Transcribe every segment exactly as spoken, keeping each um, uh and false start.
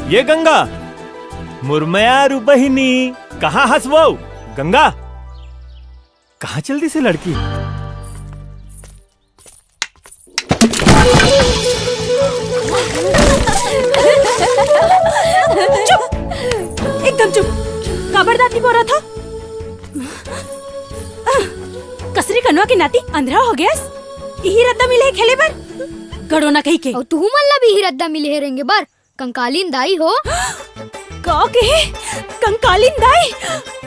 ये गंगा, मुरमया रूपहिनी, कहाँ हस वो? गंगा, कहाँ चल दिस ए लड़की? चुप, एकदम चुप। काबर दांत निपोरत हव? कसरी कनवा के नाती अंधरा हो गेस। इही रद्दा मिले हे खेले बर। गड़ोना कहिके। अउ तुहू मन ला भी इही रद्दा मिले हे रेंगे बर। कंकालीन दाई हो। का कहे? कंकालीन दाई?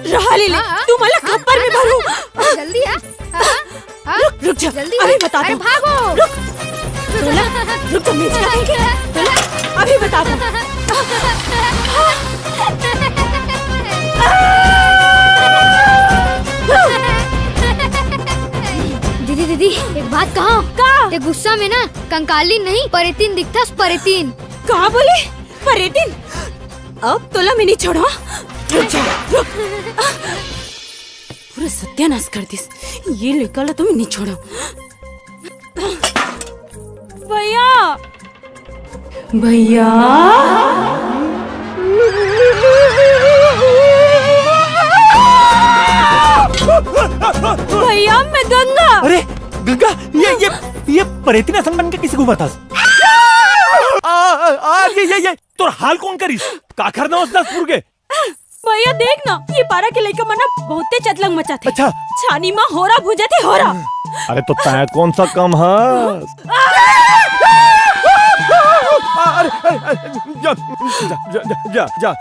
रहा ले ले, हाँ, तू मला हाँ, खप्पर में हाँ, भरू। हाँ, जल्दी आ। हाँ, हाँ, रुक, रुक जा, जल्दी अभी आ। बता अरे दूँ। भागो। रुक, तोला, रुक जा, मैं इसका देंगे। तोला, अभी बता दूँ। दीदी, दीदी, एक बात कहा। का? ते गुस्सा में ना कंकालीन नहीं, परेतीन दिखथस, परेतीन। का बोले? परेतीन? अब तोला मैं नहीं छोड़ो। रुक जा, रुक। पूरा सत्यानाश कर दिस। ये लइका ला तो मैं नहीं छोड़ो। भैया। भैया। भैया, मैं गंगा। अरे गंगा, ये ये ये परेतीन असन बन के किसी को बतास? आ, आ, आ, ये ये ये तोर हाल कौन करिस? काखर नवस दस पुर के। भैया देख ना, ये पारा के लइका मन ना बहुते चतलंग मचाथे। अच्छा। छानी मा होरा भूंजथे, होरा। अरे तो तैं कौन सा कम हस? अरे, अरे, अरे, जा, जा,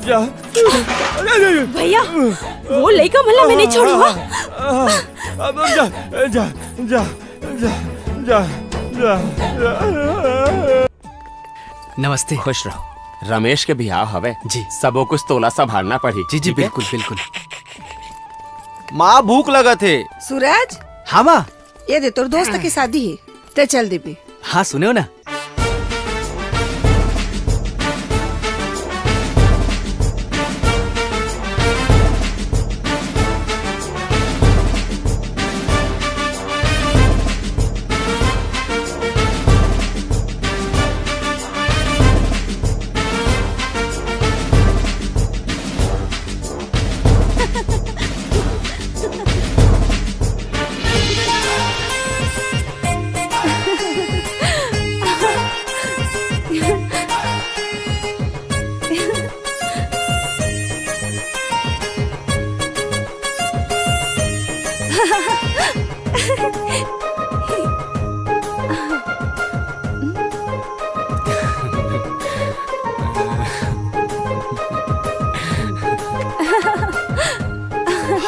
जा। भैया, वो लइका मन ला मैं नहीं छोड़ूंगा। अब जा, जा, जा, जा, जा, जा, जा। नमस्ते। खुश रहो। रमेश के बिहाव हवे। जी। सबो कुछ तोला संभालना पड़ही, जी, जी, ठीक है? बिल्कुल, बिल्कुल। माँ, भूख लगत हे। सूरज। हाँ, माँ। ये दे, तोर दोस्त की शादी हे, ते चल देबे। हाँ, सुनेव ना।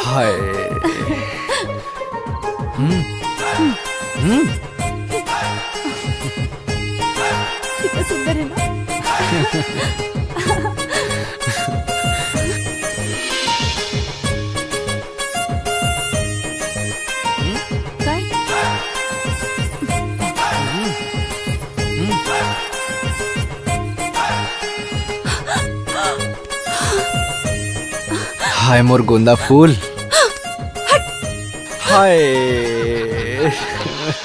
हाय। हम्म। हम्म। कितना सुंदर है ना? काय? हाय मोर गोंदा फूल। हाय।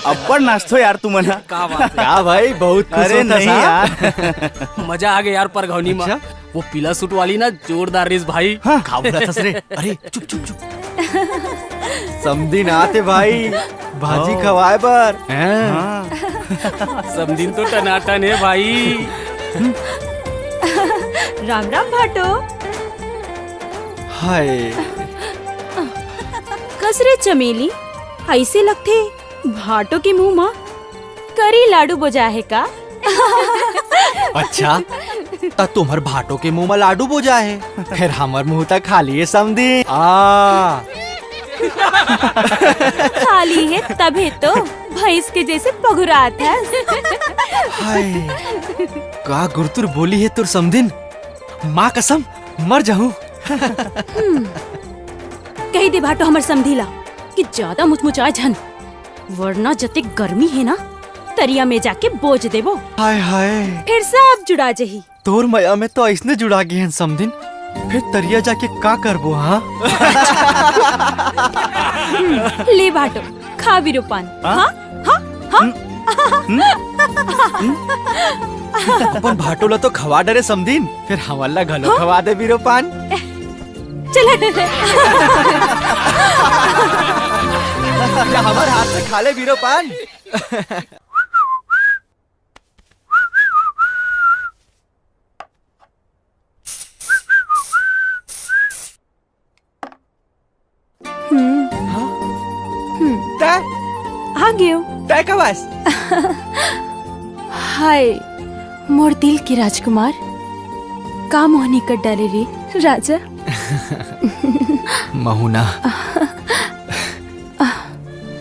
अब्बड़ नाचथो यार तुमन ह। का बात है? का भाई, बहुत खुश अरे होथस नहीं हा? यार। मजा आ गया यार परघौनी में। अच्छा? वो पीला सूट वाली ना जोरदार रिस भाई। हाँ। का बोलथस रे? अरे चुप चुप चुप। समधी नाते भाई, भाजी हाँ। खवाए बर। हाँ। हाँ। समधिन तो टनाटन है भाई। राम राम भाटो। हाय। कस रे चमेली, ऐसे लगथे भाटो के मुंह म करी लाडू बोजा हे का? अच्छा, त तुम्हर भाटो के मुंह म लाडू बोजा हे, फेर हमर मुंह त खाली हे समधी। आ। खाली हे तभे तो भैंस के जैसे पगुरात हस। हाय, का गुरतुर बोली हे तोर समधिन, माँ कसम मर जाहूं। हम्म, कही दे भाटो हमर समधी ला कि ज्यादा मुचमुचाए झन, वरना जते गर्मी हे ना, तरिया में जाके बोज देबो। हाय हाय। फिर सब जुड़ा जही। तोर मया में तो ऐसने जुड़ा गे हन समधिन, फिर तरिया जाके का करबो, हाँ? हम्म, ले भाटो, खा बिरो पान। हाँ? हाँ? हाँ? हाँ? हम्म? हम्म? हम्म? अपन भाटो ला तो खवा डरे समधिन, फिर हमन ला घलो हाँ? खवा दे बीरो पान। चल हट। या हमर हाथ से खा ले बीरो पान। हम्म। हाँ? हम्म। तै? आ गयो। तै कब आस? हाय, मोर दिल के राजकुमार, का मोहनी कर डाले रे राजा? महू ना।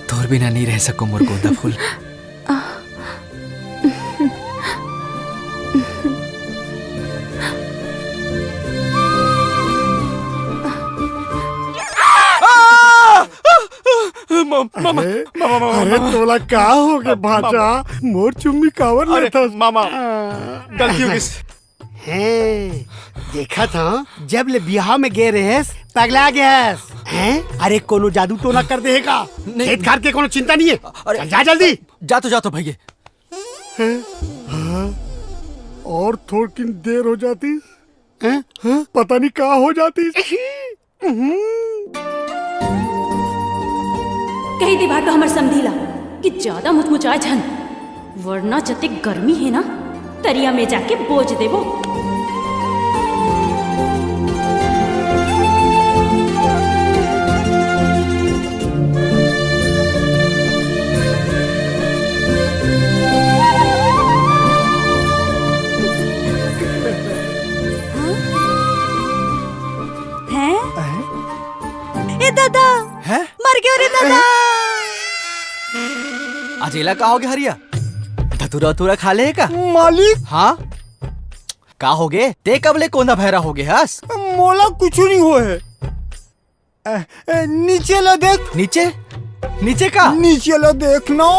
तोर बिना नहीं रह सको मोर गोंदा फूल। मामा, मामा, अरे, मामा, मामा, अरे, मामा। तोला का हो गे, मामा। भांचा? मोर चुम्मी कावर अरे, लेथस? मामा, आ। गलती हो गइस। हैं, देखत हंव, जब ले बिहाव में गे रहेस, पगला गेस। हैं? अरे, कोनो जादू टोना कर दे हे का? नहीं। खेत खार के कोनो चिंता नहीं है। अरे, चल जा जल्दी। जा तो, जा तो भैया। हैं? हाँ? और थोड़किन देर हो जाती। हैं? हाँ? पता नहीं का हो जाती। कहि दे भाटो हमर समधी ला कि ज्यादा मुचमुचाए झन, वरना जतेक गर्मी हे ना, तरिया में जाके बोज देबो। हैं? हैं? ए दादा, हैं? मर गयो रे दादा। आज एला का हो गे हरिया? धतूरा उतूरा खा ले का? मालिक। हाँ? का हो गे? ते कब ले कोंदा भैरा हो गे हस? मोला कुछु नहीं होय हे। ए, ए, नीचे ला देख। नीचे? नीचे का? नीचे ला देख ना।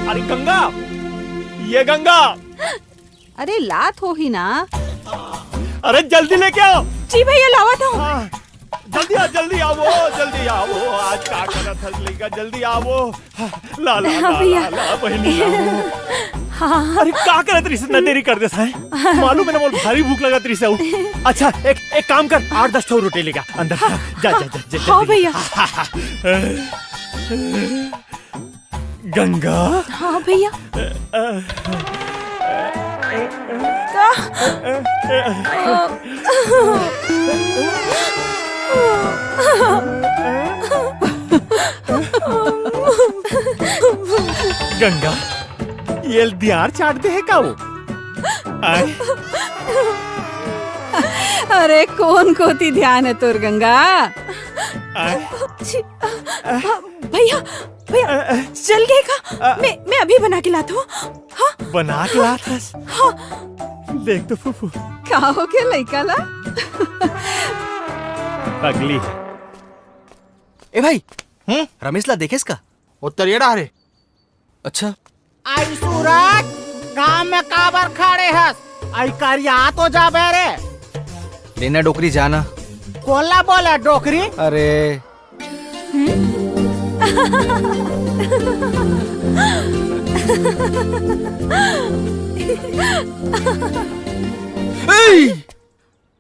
अरे गंगा, ये गंगा। अरे लात होही ना। अरे जल्दी लेके आओ। जी भैया, लावत हूँ। हाँ, जल्दी आ, जल्दी आओ, जल्दी आओ। आज का करत हस लइका, जल्दी आओ। ला, ला, हाँ ला, भैया। ला, ला, बहिनी, ला। हाँ। अरे का करत रहिस, इतना देरी कर देस है? मालूम है ना, मोर भारी भूख लगत रहिस है। अच्छा, एक, एक काम कर, आठ दस ठो रोटी लेगा अंदर। हाँ, जा, जा, जा, जा, हाँ जल्दी। भैया। गंगा। हाँ भैया। का? गंगा, ये दियार चाट दे है का वो? आय? अरे, कोन कोती ध्यान है तोर, गंगा? आय? छी, भैया, भैया, अ, अ, चल गए का? अ, मैं, मैं अभी बना के लाता हूँ। हाँ? बना के लात हस? हाँ। देख तो फूफू। का हो गया लइका ला? पगली है। ए भाई, हम्म? रमेश ला देखेस का? वो तरिया डहर हे। अच्छा। आई सूरज, गांव में काबर खड़े हस? आई करिया तो जाबे रे। लेना डोकरी जाना। कोला बोला डोकरी? अरे। ए!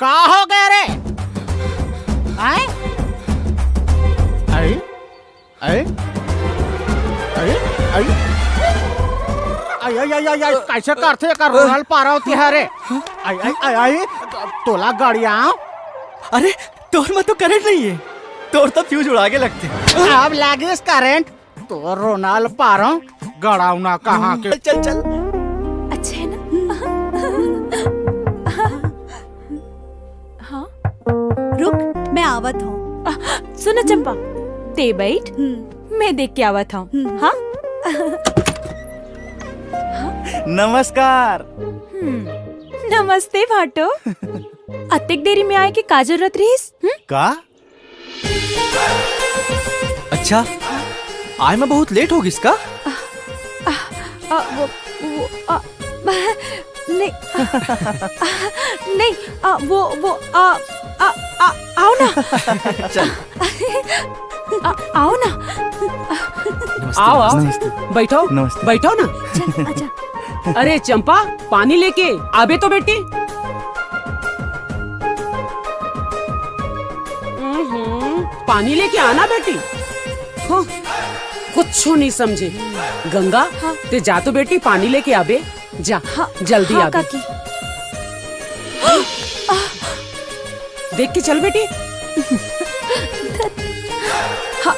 का हो गए रे? आय? आय? आय? आय? आय? आय, आय, आय, आय, आय, कैसे करथे एकर रोनल पारव तिहारे? आय, आय, आय, आय, तोला गड़ियाव। अरे, तोर में तो करंट नहीं है, तोर तो फ्यूज उड़ा के लगथे। अब लागिस करंट, तो रोनल पारव, गड़ावना कहाँ के। चल, चल। अच्छा है ना? हाँ? रुक, मैं आवत हूँ। आ, सुन ना चंपा, ते बैठ, हम्म। मैं देख के आवत हूँ। हम्म। हाँ? नमस्कार। हम्म, नमस्ते भाटो। अतेक देरी में आए के का जरूरत रहिस? हम्म? का? अच्छा, आए में बहुत लेट हो गिस का? आ, वो, वो, आ, नहीं, आ, आ, नहीं, आ, वो, वो, आ, आ, आ, आओ ना। चल। आ, आओ ना। नमस्ते, आओ, आओ। नमस्ते। बैठो, नमस्ते। बैठो ना। चल, आजा। अरे चंपा, पानी लेके आबे तो बेटी। हम्म, पानी लेके आना बेटी। हाँ, कुछ नहीं समझे। गंगा, हाँ। ते जा तो बेटी, पानी लेके आबे। जा, हाँ, जल्दी हाँ, आबे। काकी। देख के चल बेटी। हाँ।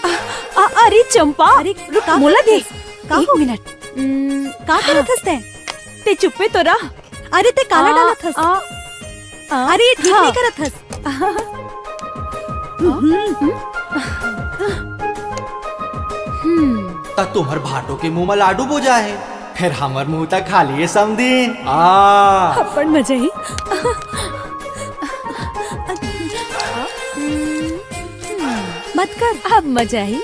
आ, आ, अरे चंपा, अरे, रुक, का मोला दे। करत हस? का एक हो? मिनट। हम्म, का हाँ। करत हस तैं? ते चुप्पे तो रह। अरे, ते काला आ, डालत हस। आ, आ, अरे, ये ठीक हाँ। नहीं करत हस। हम्म। हम्म। त तुम्हर भाटो के मुंह म लाडू बोजा हे, फेर हमर मुंह त खाली हे समधिन। आ। अपन मजा ही। मत कर, अब मजा ही।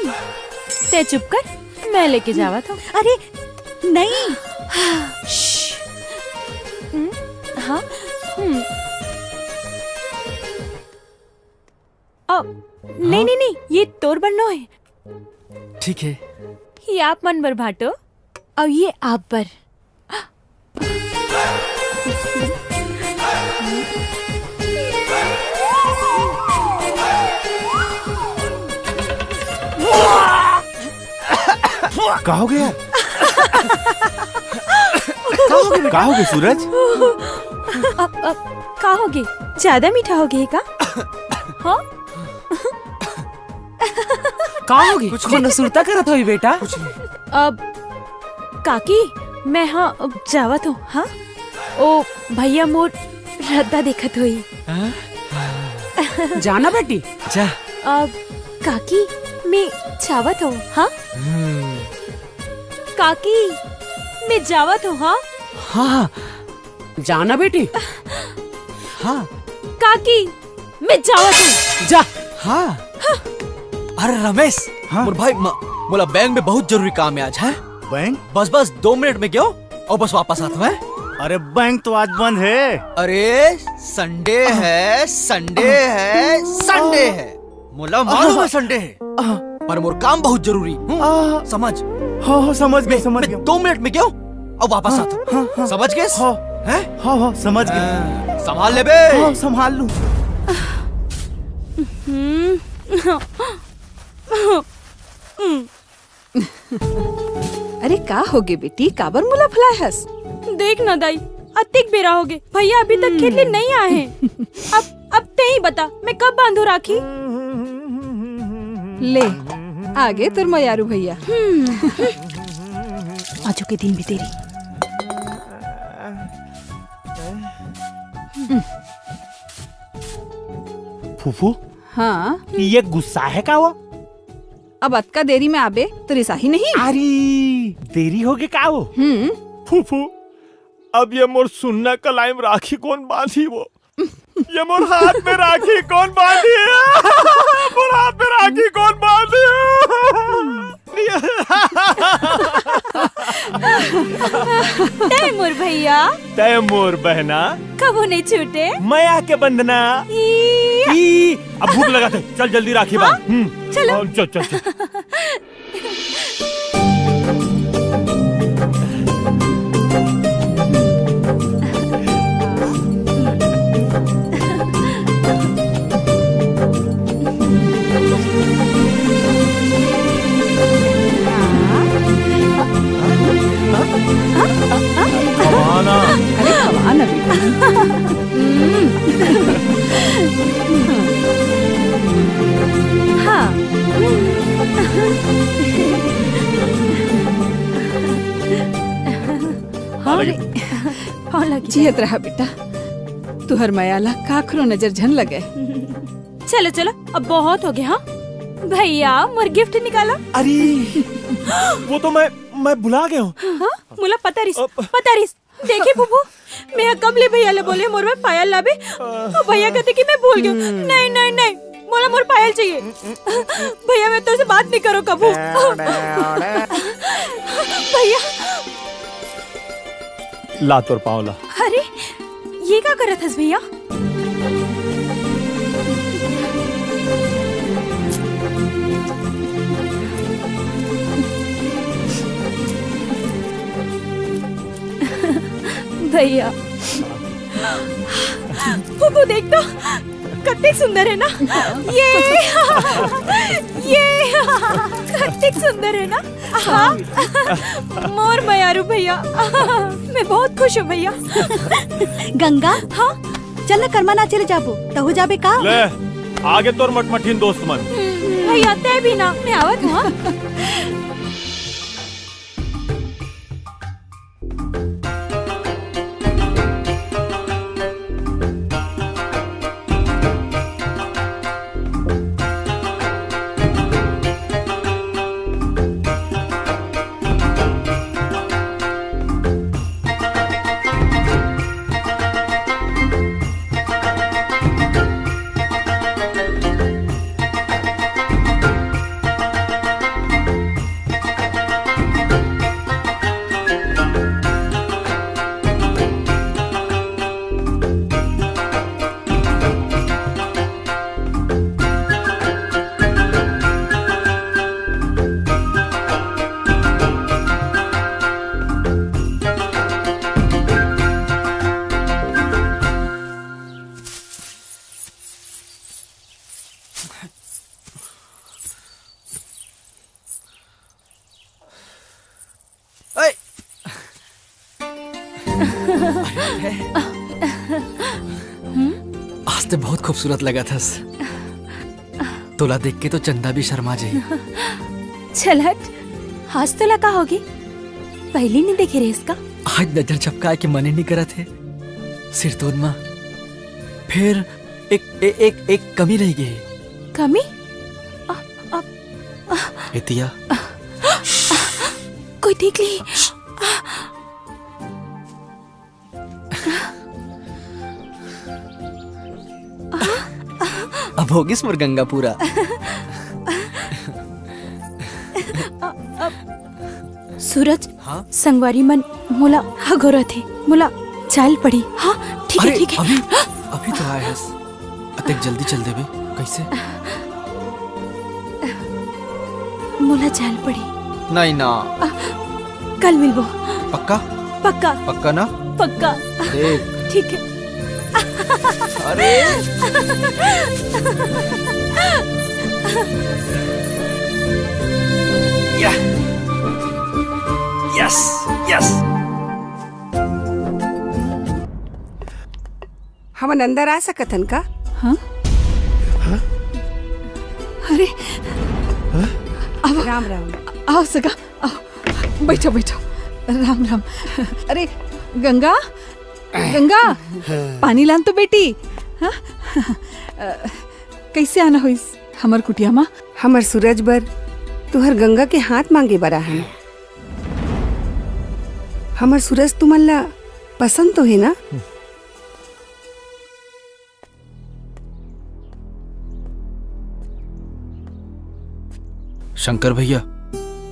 ते चुप कर, मैं लेके जावत हूँ। अरे, नहीं। श्श। हम्म, हाँ, हम्म। अ, नहीं, हाँ? नहीं, नहीं, ये तोर बर नो हे। ठीक हे। ये आप मन बर भाटो, अउ ये आप बर। का हो गे? का हो गे, सूरज? अब, अब, का हो गे? ज्यादा मीठा हो गे का? हाँ? का हो गे? कुछ कोनो सुरता करत होही बेटा? कुछ नहीं। अब काकी, मैं हा अब जावत हूँ, हाँ? ओ भैया मोर रद्दा देखत होही। हाँ? जाना बेटी। जा। अब काकी, मैं जावत हूँ, हाँ? हम्म। काकी, मैं जावत हूँ, हाँ? हाँ, हाँ। जाना बेटी। हाँ। काकी, मैं जावत हूँ। जा। हाँ। अरे रमेश, हाँ। मोर भाई, म-, मोला बैंक में बहुत जरूरी काम हे आज, हैं? बैंक? बस, बस दो मिनट में गेंव अउ बस वापस आत हूँ, हैं? अरे बैंक तो आज बंद हे। अरे संडे हाँ। हे, संडे हाँ। हे, संडे हाँ। हे। मोला मालूम हाँ। हे संडे हे, हाँ। पर मोर काम बहुत जरूरी, हम्म, हाँ। समझ। हाँ, हाँ, समझ गेंव, मैं, समझ मैं गेंव। दो मिनट में गेंव अउ वापस हाँ, आत हूँ। हाँ, हाँ। समझ गेस? हाँ। हैं? हाँ, हाँ, समझ गेंव। हाँ, संभाल लेबे। हाँ, संभाल लूँ। हम्म। अरे का होगे बेटी, काबर मुंह ला फुलाए हस? देख ना दाई, अतेक बेरा होगे, भैया अभी तक खेत ले हम्म। नइ आए हे। अब, अब तें ही बता, मैं कब बांधू राखी? ले, आगे तोर मयारू भैया। हम्म। आजो के दिन भी तेरी। फूफू, हाँ? ये गुस्सा हे का वो? अब अतका देरी में आबे तो रिसाही नहीं? अरे, देरी होगे का वो? हम्म। फूफू, अब ये मोर सुन्ना कलाई में राखी कोन बांधी वो? ये मोर हाथ में राखी कोन बांधी? मोर हाथ में राखी कोन बांधी? तय मोर भैया। तय मोर बहना। कभू नहीं छूटे। मया के बंधना। ई। ई। अब भूख लगत हे, चल जल्दी राखी हाँ? बांध। हम्म। चलो। हाँ, चल, चल, चल। खवा ना। अरे, खवा ना बेटा। हाँ। हाँ, अरे। पाँव लागी। जियत रहा बेटा, तुहर मया ला काखरो नजर झन लगे। चलो, चलो, अब बहुत होगे, हाँ? भैया, मोर गिफ्ट निकालो। अरे, वो तो मैं, मैं भुला गेंव। हाँ? मोला पता रिस, अब पता रिस। देखी फूफू, मैं कब ले भैया ले बोले मोर बर पायल लाबे, अउ भैया कहते कि मैं भूल गेंव। हम्म। नहीं, नहीं, नहीं, मोला मोर पायल चाहिए। भैया, मैं तोसे बात नहीं करो कभू। भैया। ला तोर पाँव ला। अरे, ये का करत हस भैया? भैया, फूफू देख तो, कत्ते सुंदर है ना? ये, ये, कत्ते सुंदर है ना? हाँ, मोर मयारू भैया, मैं बहुत खुश हूँ भैया। गंगा, हाँ? चल ना, करमा नाचे ले जाबो, तहू जाबे का? ले, आगे तोर मटमठीन दोस्त मन। भैया, तै भी ना, मैं आवत हूँ, हाँ? ओए! आज ते बहुत खूबसूरत लगत हस। तोला देख के तो चंदा भी शर्मा जाही। चल हट, आज तोला का होगे? पहिली नहीं देखे रहेस का? आज नजर झपकाए के मने नहीं करत हे। सिरतोन मा फिर एक, ए-, एक, एक कमी रह गई हे। कमी? अ, अ, ए तिया। कोई देख ली। अब होगिस मोर गंगा पूरा। सूरज, हाँ? संगवारी मन मोला हगोरत हे, मोला जाए ल पड़ी। हाँ, ठीक हे, अरे, ठीक हे। अभी, अभी तो आए हस। अतेक जल्दी चल देबे, कैसे? मोला जाए ल पड़ी। नहीं ना। कल मिलबो। पक्का? पक्का। पक्का ना? पक्का। देख। ठीक हे। अरे। या। Yes, yes. हमन अंदर आ सकत हन का? हाँ? अरे, आओ। राम राम। आओ सगा, आओ। बैठो, बैठो। राम राम। अरे, गंगा, गंगा, पानी लान तो बेटी। हाँ? अ, कैसे आना होइस हमर कुटिया मा? हमर सूरज बर तुहर गंगा के हाथ मांगे बर आहन। हमर सूरज तुमन ला पसंद तो हे ना? शंकर भैया,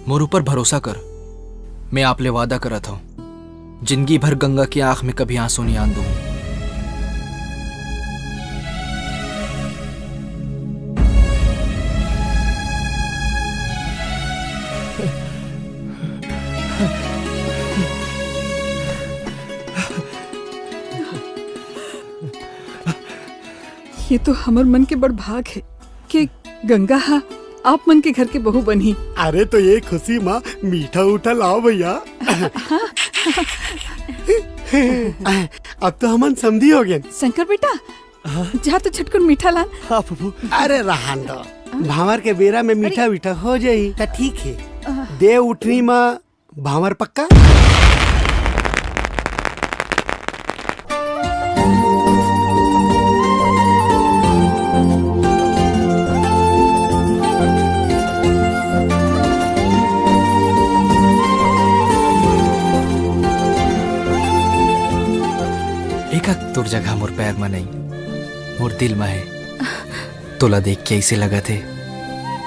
मोर ऊपर भरोसा कर। मैं आप ले वादा करत हूँ, जिंदगी भर गंगा की आंख में कभी आंसू नहीं आन दूंगा। ये तो हमर मन के बड़ भाग हे कि गंगा हा आप मन के घर के बहू बनही। अरे, तो ये खुशी मा मीठा उठा लाओ भैया। अब तो हमन समधी हो गए। शंकर बेटा, हाँ? जा तो झटकुन मीठा लान। हाँ, फूफू। अरे, रहन दो। भांवर के बेरा में मीठा अरे। मीठा हो जाई, त ठीक हे। दे उठनी मा भांवर पक्का? एका तोर जगह मोर पैर म नहीं, मोर दिल म हे। तोला देख के अइसे लगत हे,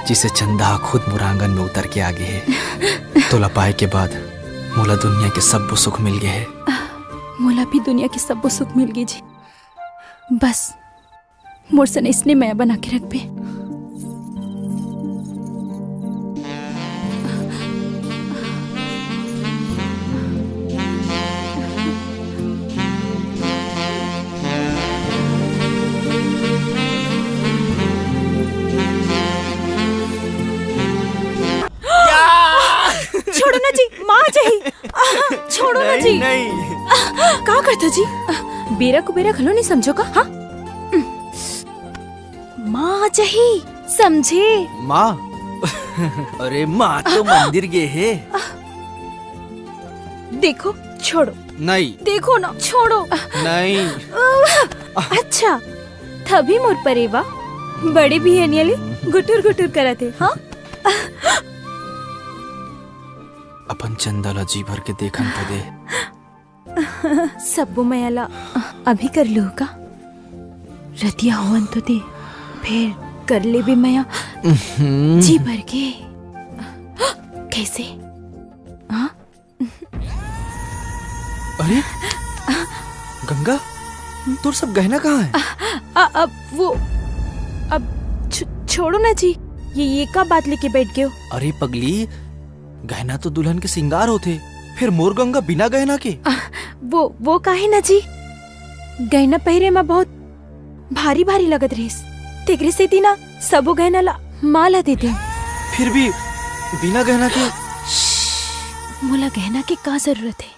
जिसे चंदा ह खुद मोर आंगन में उतर के आ गे हे। तोला पाए के बाद मोला दुनिया के सब्बो सुख मिल गे हे। मोला भी दुनिया के सब्बो सुख मिल गे जी। बस मोर सन अइसने मया बना के रखबे। छोड़ो ना जी, माँ आ जाही। आह, छोड़ो ना नहीं, जी। नहीं। का करथो जी? बेरा कुबेरा घलो नहीं समझो का? हाँ? माँ आ जाही, समझे? माँ? अरे माँ तो मंदिर गे हे। देखो, छोड़ो। नहीं। देखो ना, छोड़ो। नहीं। अच्छा, तभी मोर परेवा बड़े बिहनिया ले गुटुर गुटुर करत हे, हाँ? अपन चंदा ला जी भर के देखन तो दे। सब्बो मया ला अभी कर लूँ का? रतिया होवन तो दे, फेर कर लेबे मया जी भर के। कैसे? हाँ? अरे गंगा, तोर सब गहना कहाँ है? अ, अब वो, अब छ-, छोड़ो ना जी, ये, ये का बात लेके बैठ गए हो? अरे पगली, गहना तो दुल्हन के सिंगार होथे, फेर मोर गंगा बिना गहना के? आ, वो, वो काहे ना जी, गहना पहिरे म बहुत भारी भारी लगत रहिस, तेकरे सेती ना सबो गहना ला माँ ला दे देंव। फिर भी बिना गहना के? मोला गहना के का जरूरत हे?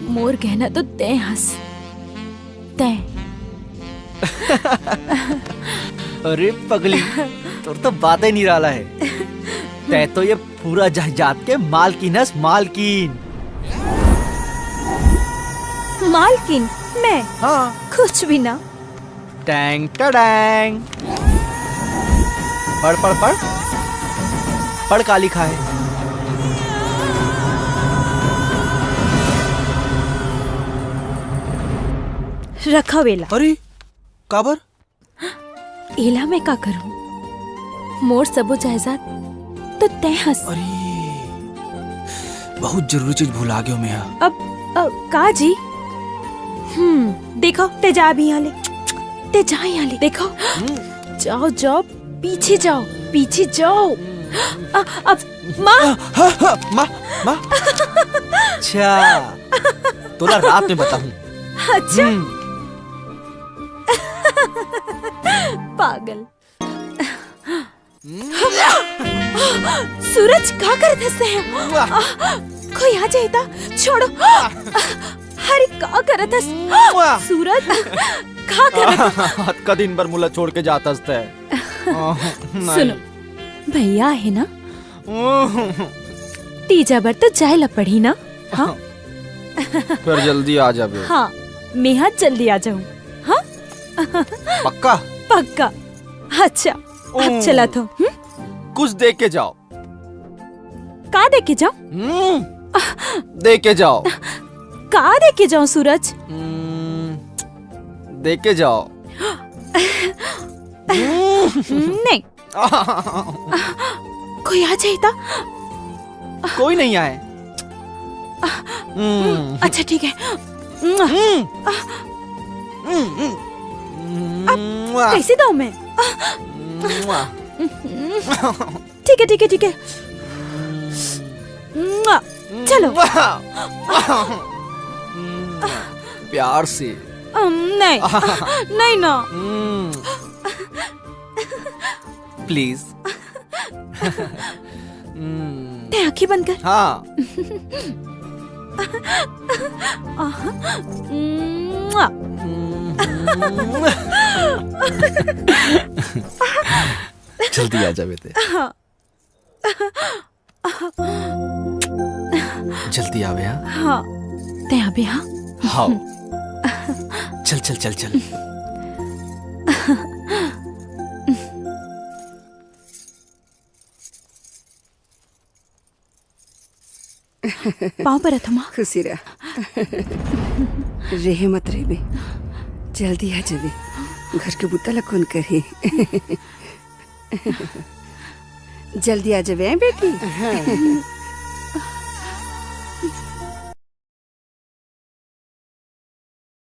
मोर गहना तो तैं हस, तैं। अरे पगली, तोर तो बाते निराला हे। तैं तो ये पूरा जायदाद के मालकिन हस, मालकिन। मालकिन? मैं? हाँ। कुछ भी ना। टैंग टडैंग। पढ़, पढ़, पढ़। पढ़ का लिखा है। रखव एला। अरे, काबर? एला मैं का करूं? मोर सबो जायदाद तो तैं हस। अरे, बहुत जरूरी चीज भुला गेंव मैं हा। अब, अब का जी? हम्म, देखो, तैं जा अभी यहाँ ले। तैं जा यहाँ ले। देखो, हम्म। जाओ, जाओ, पीछे जाओ, पीछे जाओ। हम्म। अ, अब, माँ। हाँ, हाँ, हाँ, माँ, माँ। अच्छा, तोला रात में बताहूँ। अच्छा। हम्म। पागल। सूरज, का करत हस तैं? वाह। आ, कोई आ जाही त, छोड़ो। अरे, का करत हस? वाह। सूरज, का करत हस? अतका दिन बर मोला छोड़ के जात हस तैं। नहीं। सुनो, भैया हे ना, तीजा बर तो जाए ला पड़ही ना, हाँ? फेर जल्दी आ जाबे। हाँ, मेहा जल्दी आ जाहूँ, हाँ? पक्का? पक्का। अच्छा, अब ओ। चलत हों, हम्म? कुछ दे के जाओ। का दे के जाओ? हम्म, दे के जाओ। का दे के जाओ, सूरज? हम्म, दे के जाओ। हम्म, नहीं। कोई आ जाही त? कोई नहीं आए। हम्म। अच्छा, ठीक है। हम्म। हम्म। अब कैसे दऊं मैं? ठीक है, ठीक है, ठीक है। चलो। प्यार से। अम, नहीं। नहीं ना। प्लीज। हम्म। तैं आँखी बंद कर। हाँ। आहा। मुआ। जल्दी आ जाबे तैं। हाँ। जल्दी आबे, हाँ? हाँ। तैं आबे, हाँ? हाँ। चल, चल, चल, चल। पाँव परत हँव माँ। खुशी रह। रेहे मत रेबे। जल्दी आ जाबे। घर के बुता ला कौन करही? जल्दी आ जाबे, हैं बेटी? हाँ।